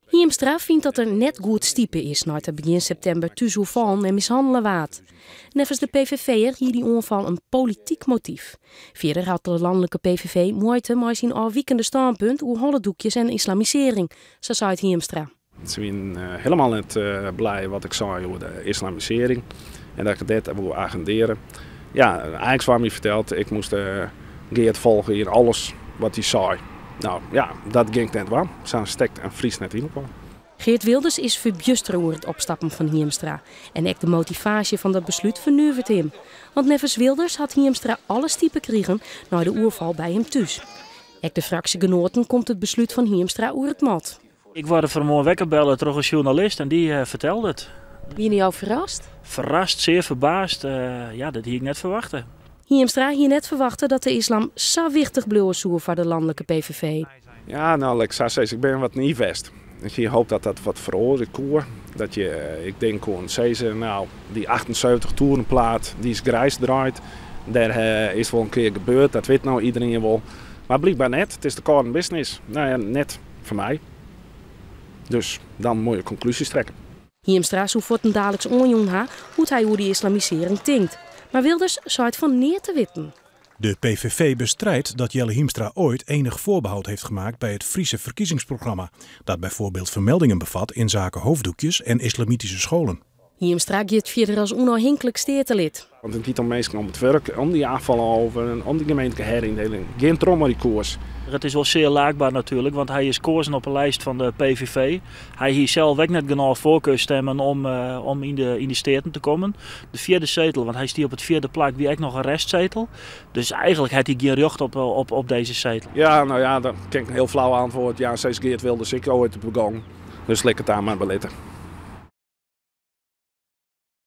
Hiemstra fynt dat er net goed stipe is nei't er begjin septimber thús oerfallen en mishannele waard. Neffens de PVV'er hie dy oanfal in polityk motyf. Fierder hat de lanlike PVV muoite mei syn ôfwikende stânpunt oer holledoekjes en islamisearring, sa seit Hiemstra. Se wiene hielendal net blij wat ik sei oer de islamisearring en dat ik dit woe agendearje. Ja, eins waard my ferteld, ik moast Geert folgje yn alles wat hy sei. No ja, dat gean ik net dwaan. Sa stekt in Fries net yn elkoar. Geert Wilders is ferbjustere oer it opstappen fan Hiemstra. En ek de motivaasje fan dat beslút fernuveret him. Want neffens Wilders hat Hiemstra alle stipe krigen nei de oerfal by him thús. Ek de fraksjegenoaten komt it beslút fan Hiemstra oer it mot. Ik waard fannemoarn wekker belle troch in sjoernalist en dy fertelde it. Wiene jo ferrast? Ferrast, sear ferbaasd. Ja, dat hie ik net ferwachte. Hiemstra hie net ferwachte dat de islam sa wichtich bliuwe soe foar de lanlike PVV. Ja, no, lit ik sa sizze, ik bin wat nayf west. Ik hie hope dat dat wat feroarje koe. Dat je, ik tink koene sizze, no, dy 78 toerenplaat dy is griis draaid. Dêr is wol in kear gebeurd, dat wit no iderien wol. Mar blykber net, it is de kâlde business. No ja, net foar my. Dus dan moatte je konklúzjes trekke. Hiemstra soe fuortendaliks oanjûn ha hoe't hy oer dy islamisearring tinkt. Mar Wilders seit fan neat te witten. De PVV bestrijdt dat Jelle Hiemstra ooit enig voorbehoud heeft gemaakt bij het Friese verkiezingsprogramma, dat bijvoorbeeld vermeldingen bevat in zaken hoofddoekjes en islamitische scholen. Hiemstra giet fierder as ûnôfhinklik steatelid. Want it giet om minsken, om it wurk, om dy ôffaloven, om dy gemeentlike heryndieling. Gean troch mei dy koers. It is wol sear laakber natuerlik, want hy is keazen op 'e list fan de PVV. Hy hie sels ek net genôch foarkeurstimmen om yn de Steaten te kommen. De fjirde setel, want hy stie op it fjirde plak, wie ek noch in restsetel. Dus eigentlik hat hy gjin rjocht op dizze setel. Ja, no ja, dan kin ik in hiel flau antwurd. Ja, sa is Geert Wilders ek oait begûn. Dus lit ik it dêr mar by litte.